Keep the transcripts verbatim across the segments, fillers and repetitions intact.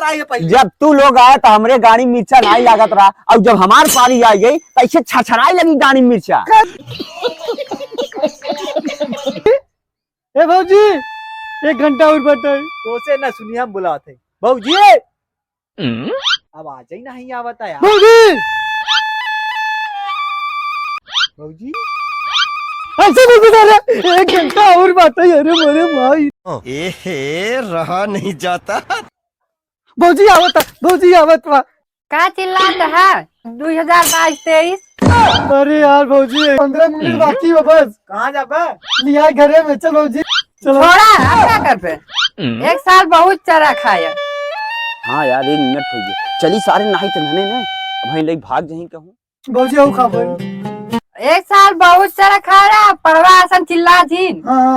बताइए पहले। जब तू लोग आए तो हमरे गाड़ी मिर्चा नाहीं लागत रहा, और जब हमार पारी आ गई तो ऐसे छरछराए लगी गाड़ी मिर्चा। ए भौजी, एक घंटा और बैठे। तोसे ना सुनी, हम बुलाते हैं। भौजी! हम्म? अब आ जाई, नहीं आवता यार। भौजी! भौजी? ऐसे नहीं गुजारा, एक घंटा और बैठे, अरे मोरे माई। एहे, रहा नहीं जाता। भौजी आवत, भौजी आवत बा। का चिल्लात है? दो हज़ार बाईस तेईस। अरे यार भौजी, पन्द्रह मिनट बाकी बा बस। कहाँ जाबा? लिया घरे में, चल भौजी, चलो। छोड़ा, अब का करबे? एक साल बहुत चरा खाया। हाँ यार, एक मिनट हो गई। चली सारे, नहीं तो नने ने, अब भाई ले भाग जाही कहूँ। भौजी, आओ खा भाई। एक साल बहुत चरा खा रहा, पढ़वा असन चिल्ला थीन। हाँ,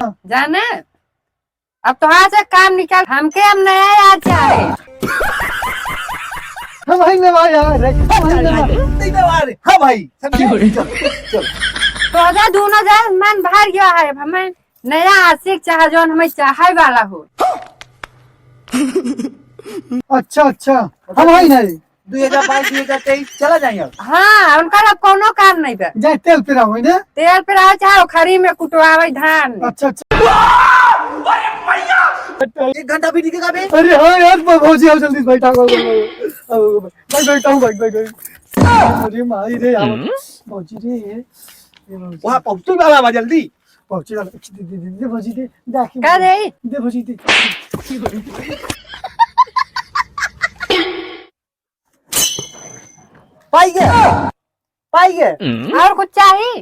हाँ। जाने? अब तोहार से काम निकल, हमके अब नया यार चाहे। हम भाई नवा यार है, हम भाई नवा। नहीं नवा रे, हाँ भाई, समझे? चल, चल। तोहरा दोनों जन मन भर गया है, अब हमें नया आशिक चाहे, जौन हमें चाहे वाला हो। अच्छा, अच्छा, हम भाई नहीं। दो हज़ार बाईस, दो हज़ार तेईस चला जाए अब। हाँ, उनका अब कोनो काम नहीं बा। जाए तेल पिरावे ने। तेल पिरावे चाहे ओखरी में कुटवावे धान। अच्छा, अच्छा। एक घंटा भी टिकेगा बे? अरे हाँ यार, ब-, भौजी आओ जल्दी बैठा, आओ, आओ, आओ, आओ, बैठ, बैठ, आओ, बैठ, बैठ, बैठ। अरे माई रे, आओ। हम्म? भौजी रे, ये, ये भौजी। वहाँ पहुँचतू वाला बा जल्दी। भौजी वाला, दे, दे, दे, दे, भौजी दे, दे आखिर का में। दे? दे भौजी दे। पाई गे, पाई गे। और कुछ चाही?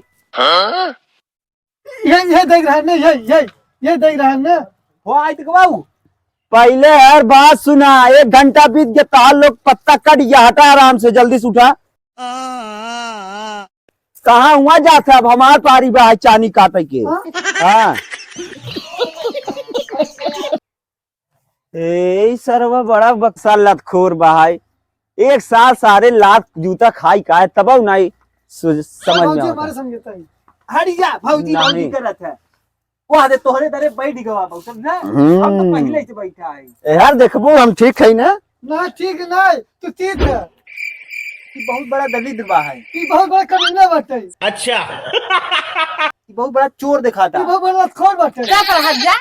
ये, ये देख रहा है ना, ये, ये, ये देख रहा है ना। हो आई तक बाबू। पहले यार बात सुना, एक घंटा बीत गया, तार लोग पत्ता कट गया, हटा आराम से, जल्दी से उठा। कहाँ हुआ जात है, अब हमार पारी बा है चानी काटे के। हाँ? हाँ। ए, ई सरवा बड़ा बक्सा लतखोर बा है। एक साल सारे लात जूता खाई का है, तब नहीं सु-, समझ में भौजी आवता। हमारे समझता है। हट जा, भौजी, भौजी नहीं। करत है। वो आदे तोहरे दरे बैठ गवा बा, समझा? हम्म। हम तो पहले से बैठा है। ए यार, देखबो हम ठीक है ना? ना, ठीक नहीं, तू तीत है। ई बहुत बड़ा दलिद्र बा है। ई बहुत बड़ा कमीना बाटे। अच्छा। ई बहुत बड़ा चोर दिखाता। ई बहुत बड़ा लतखोर बाटे। क्या कर हट जा?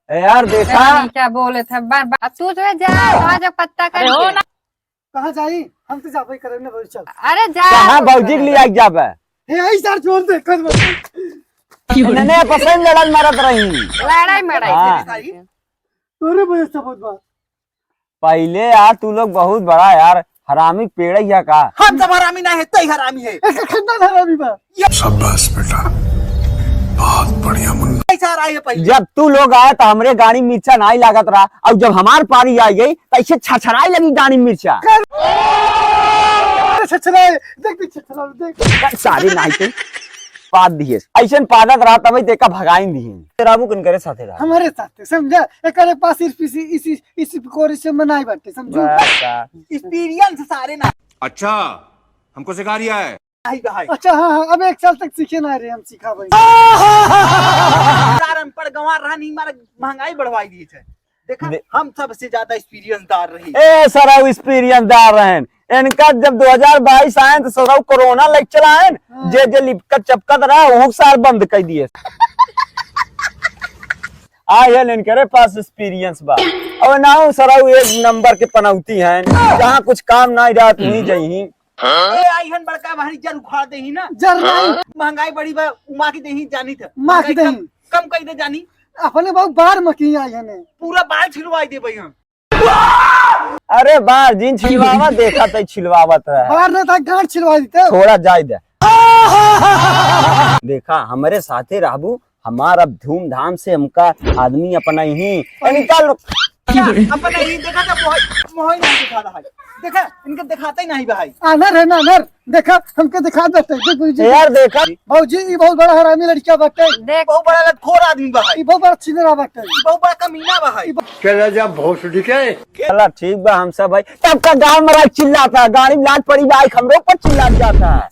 ए यार, देखा। पता नहीं क्या बोले थे, बार, बार। अब तू जो है जा, वहाँ जो पत्ता कर दे। कहाँ जाई? हम तो जाबे करे ना, भौजी, चल। अरे जा। कहाँ भौजी के लिए आई जाबे? हे, आई सर, जोर दे, कर मत। इन्हें पसंद लड़न मारत रही। लड़ाई मड़ाई हाँ। करे। अरे भाई, सब बहुत बात। पहले यार, तू लोग बहुत बड़ा यार, हरामी पेड़ ही है का? हम सब हरामी ना है, तई हरामी है। एक खानदान हरामी बा। शाबाश बेटा, बहुत बढ़िया मुन्ना। ऐसा आ रहा है पहले। जब तू लोग आए तो हमरे गाड़ी मिर्चा नहीं लागत रहा, और जब हमार पारी आ गई तो ऐसे छरछराए लगी गाड़ी मिर्चा। अरे छरछराए, देख, देख, छरछराए, देख। सारे नहीं थे, पाद दिए। ऐसे पादत रहा तब देखा भगाइन दिए। तेरा बाबू किनकरे साथे रहा? हमारे साथे, समझा? एकरे पास इस, इस, इस, इस कोरे से मनाई बाटे, समझू? बस, बस। Experience सारे ना। अच्छा, हमको सिखा रिया है। आई बा, आई। अच्छा, हाँ, हाँ, अब एक साल तक सीखे ना रहे, हम सीखा भाई। यार, अनपढ़ गंवार रहन, ई मारे महंगाई बढ़वाई दी है। देखा, दे- हम सबसे ज्यादा experience दार रही। ए, सरऊ experience दार रहन। इनका जब दो हज़ार बाईस आए तो सरऊ कोरोना लग चला है, हाँ। जे जे लिपकत चपकत रहा, वो सार बंद कर दिए। आ, ये इनकरे पास experience बा। अब ना सरऊ एक नंबर के पनौती हैं, जहाँ कुछ काम नहीं रहा, तू ही जइही। ए, आई हन बड़का भारी जर उखाड़ देही ना। जर नहीं। महंगाई बढ़ी बा, उमा के देही जानी था। माँ के महंगाई कम, देही। कम कई दे जानी। अपने बाबू बार मकी आई हने। पूरा बाल छिलवाई दे भाई हम। अरे बार जिन छिलवावा, देखा तई छिलवावत रहे। बार ने ता गांठ छिलवा देते। थोड़ा जाए दे। देखा, हमरे साथे रहबू, हमार अब धूमधाम से हमका आदमी अपना ही, इनका लोग क्या? अपना ही देखा था, मोहई, मोहई नहीं दिखा रहा है। देखा, इनके दिखाते ही नहीं भाई। आनर है ना, आनर। देखा, हमके दिखा देते, देख भौजी। यार, देखा। भौजी, ई बहुत बड़ा हरामी लड़का बाटे। देख। बहुत बड़ा लतखोर आदमी बा है। ई बहुत बड़ा छिनरा बाटे। ई बहुत बड़ा कमीना बा है। ई ब- चला जा भोसड़ी के। चला, ठीक बा, हम सब भाई। तब का गांव में राज चिल्लाता, गाड़ी में लात पड़ी बा, हमरो पर चिल्लात जाता है।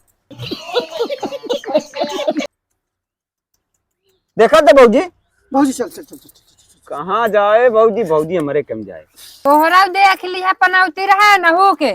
देखा तो भौजी, भौजी, चल, चल, चल, चल, चल, चल। कहाँ जाए भौजी, भौजी हमरे कम जाए। तोहरा देख लिहा पनौती रहा नहू के।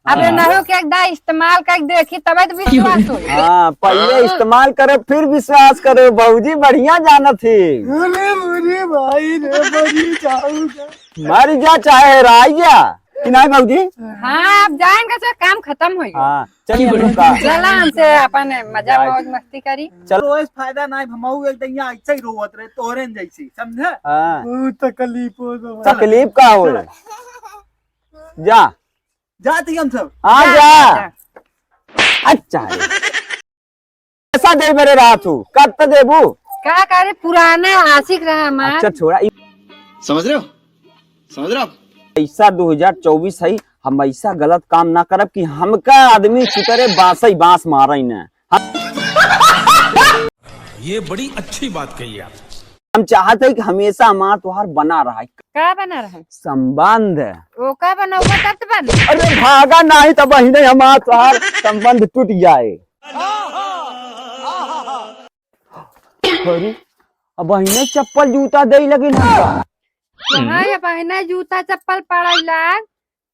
अब हाँ। नहू के एक दाई इस्तेमाल कर देखी, तबे तो विश्वास होई। हाँ, पहिले इस्तेमाल करे, फिर विश्वास करे। भौजी बढ़िया जानत ही। अरे, अरे भाई रे, मरी जाऊंगा। मर जा चाहे राई जा, कि नहीं भौजी? हाँ, अब जाएंगे से काम खत्म होई। हाँ, चलिए हम लोग का। चला हमसे अपन मजा जाए। मौज मस्ती करी। चल। रोए से फायदा नहीं, हमहू एक दिन यहाँ ऐसे ही रोवत रहे, तोहरे न जैसे, समझे? हाँ। बहुत तकलीफ हो तो। तकलीफ का हो? जा। जात ही हम सब। हाँ, जा, जा। जा। अच्छा है। पैसा दे मेरे रहा तू, कब तो देबू? का करे, पुराना आशिक रहा हमार। अच्छा, छोड़ा। ई समझ रहे हो? समझ रहे हो आप? पैसा दो हज़ार चउबीस है, हम ऐसा गलत काम ना करब कि हमका आदमी सुतरे बांसई बांस मारे न। हम ये बड़ी अच्छी बात कही आप। हम चाहत है कि हमेशा हमार तोहार बना रहा है। का बना रहा है? संबंध। ओ का बना, वो तब तो बन। अरे भागा नहीं तो बहिने हमार तोहार संबंध टूट जाए। अरे, अब बहिने चप्पल जूता दे लगिन हमका। कहाँ ये बहिने जूता चप्पल पड़े लाग?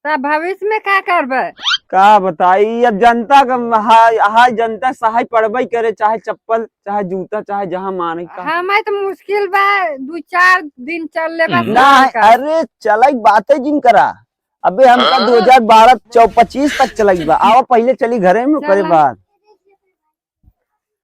तब भविष्य में का करबे? का बताई, अब जनता का हाय, हाय जनता सहाय पड़बे करे, चाहे चप्पल, चाहे जूता, चाहे जहाँ माने का। हमें तो मुश्किल बा, दो चार दिन चल ले बस। हम्म। ना, का? अरे चलाई बातें जिन करा। अबे हमका हाँ। दो हज़ार बारह चौ पच्चीस तक चलाई बा। आवा पहिले चली घरे में, करे चला। बात।